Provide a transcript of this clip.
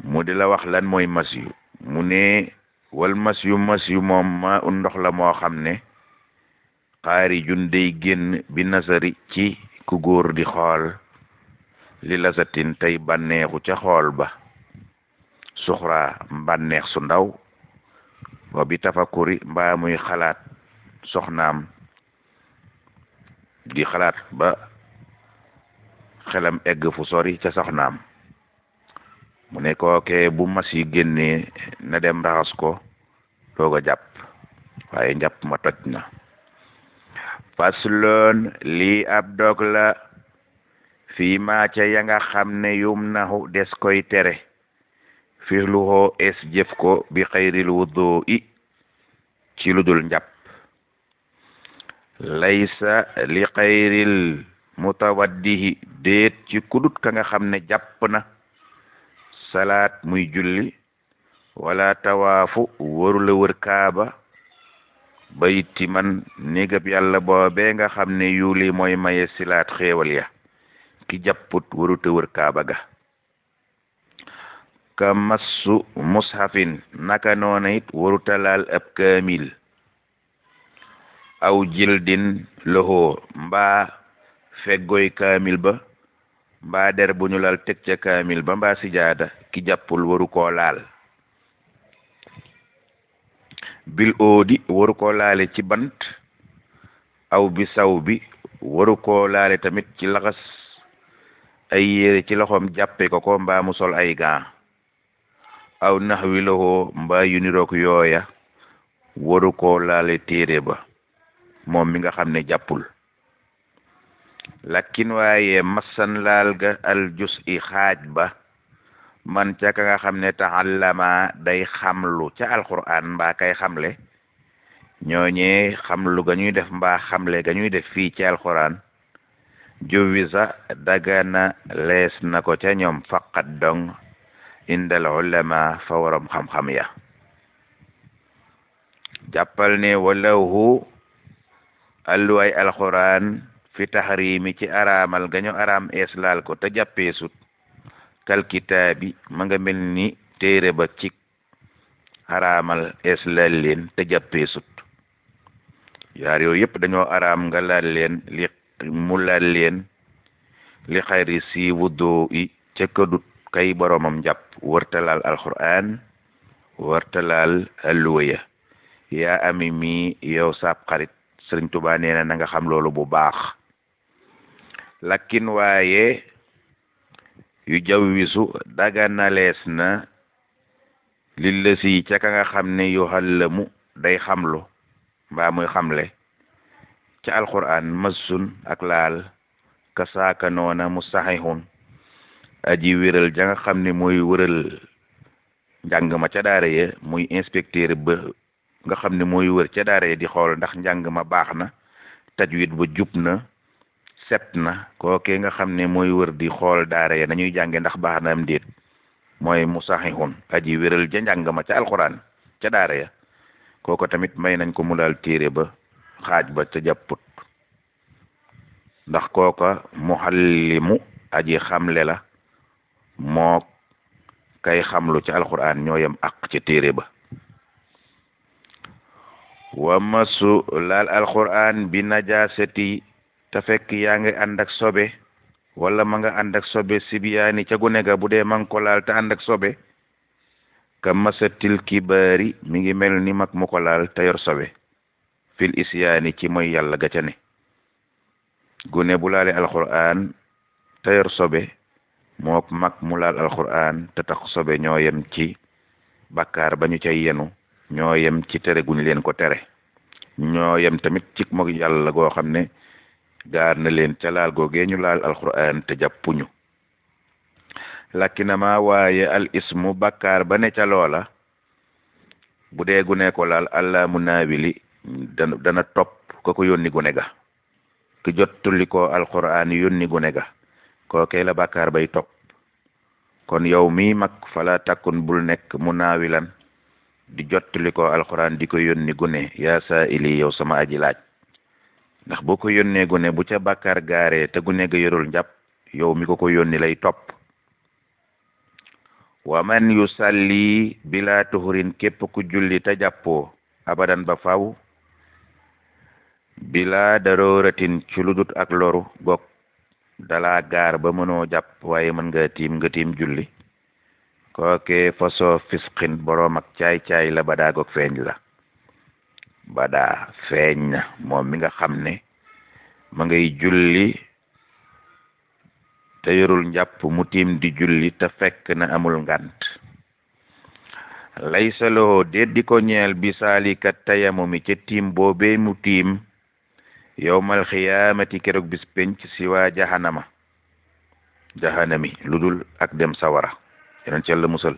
mu di la wax lan mooy mas yu mu ne wal mas yu moom ma ndox la moo xam ne xaarijun day génn bi nasari ci ku góor di xool li lasatin tey bànneexu ca xool ba suxra bànneex su ndaw wa bi tafakuri mbaa muy xalaat soxnaam di xalaat ba xelam egg fu sori ca soxnaam mu ne kooke bu mas yi génnee na dem raxas ko doog a jàpp waaye njàpp ma toj na fasloon lii ab dog la fii maa ca ya nga xam ne yum naxu des koy tere fi luxoo es jëf ko bi xayril wuddoo i ci ludul njàpp laysa li xayril mutawaddihi déet ci kudut ka nga xam ne jàpp na salaat muy julli wala tawaafu warula wër kaaba bayti man négab yàlla boobee nga xam ne yuli mooy maye silaat xéewal ya ki jàpput waruta wër kaaba ga ka massu mushafin naka noona it waruta laal ab kaamil aw jildin loxo mbaa feggoy kaamil ba mbaa der bu ñu lal teg ca kaamil ba mbaa sijaada ki jàppul waru koo laal bil oodi waru koo laale ci bant aw bi saw bi waru koo laale tamit ci laxas ay yére ci loxoom jàppe ko mbaa mu sol ay gaa aw nax wi loxo mbaa yu niroog yooya waru koo laale téere ba moom mi nga xam ne jàppul lakin waaye massan laal ga al jus i xaaj ba man ca ka nga xam ne taxallama day xamlu ca alquran mbaa kay xamle ñooñee xamlu ga ñuy def mbaa xamle ga ñuy def fii ci alquran jowisa dagana lees na ko ca ñoom faqat dong indal ulama fa waram xam-xam ya jàppal ne walahu alluwaay alquran fi taxrimi ci araamal gañu araam ees laal ko te jàppeesut kal kitaabi ma nga mel ni téere ba ci araamal ees laal leen te jàppeesut yaar yooyu yëpp dañoo araam nga laal leen mu laal leen li xayri si wuddoo i ca këdut kay boromam jàpp wërtalaal alquran wërtalaal alluwaya yaa ami mi yow saab xarit Sëriñ Tuubaa nee na nga xam loolu bu baax lakin waaye yu jawwisu daganalees na lillasi ca ka nga xam ne yu xallamu day xamlu mbaa muy xamle ca alquran massun ak laal ka saaka noona mustaxihun aji wéral ja nga xam ne mooy wëral njàng ma ca daara ya muy inspecteur ba nga xam ne mooy wër ca daara ya di xool ndax njàng ma baax na tajwid ba jub na set na kooke nga xam ne mooy wër di xool daara ya nañuy jànge ndax baax na am déet mooy musaxihun aji wéral ja njàng ma ca alquran ca daara ya kooko tamit may nañ ko mu daal téere ba xaaj ba ca jàpput ndax kooka muhallimu aji xamle la moo kay xamlu ca alquran ñoo yem ak ca téere ba wa masu laal alquran bi najasati te fekk yaa ngi ànd ak sobe wala ma nga ànd ak sobe sibiyaani ca gune ga bu dee ma nga ko laal te ànd ak sobe ka masatil kibaari mi ngi mel ni mag mu ko laal te yor sobe fil isyaani ci mooy yàlla ga ca ne gune bu laale alquran te yor sobe mook mag mu laal alquran te tax sobe ñoo yem ci bakkaar ba ñu cay yenu ñoo yem ci tere guñ leen ko tere ñoo yem tamit ci moog yàlla goo xam ne gaar na leen ca laal googee ñu laal alquran te jàppuñu lakinama waaye al ismu bakkaar ba ne ca loola bu dee gune ko laal allah mu naawili dana topp ko yónni gune ga ki jottuli ko alquran yónni gune ga kookee la bakkaar bay topp kon yow mi mag fala takkun bul nekk mu naawilan di jottali ko alxuraan di ko yónni gune yaa saa ili yow sama aji laaj ndax boo ko yónnee gune bu ca bàkkaar gaaree te gune ga yorul njàpp yow mi ko yónni lay topp wa man yusalli bila tuhurin képp ku julli te jàppoo abadan ba faw bila darooratin ci ludut ak loru gog dala gaar ba mënoo jàpp waaye mën nga tiim julli kooke fasoo fisqin boroom ak caay-caay la badaa gog feeñ la badaa feeñ na moom mi nga xam ne ma ngay julli te yorul njàpp mu tiim di julli te fekk na amul ngant laysa lahu déet di ko ñeel bi saalikat tayamumi ca tiim boobee mu tiim yowmal xiyaamati keroog bis penc si waa jahanami lu dul ak dem sawara yeneen ci Yàlla musal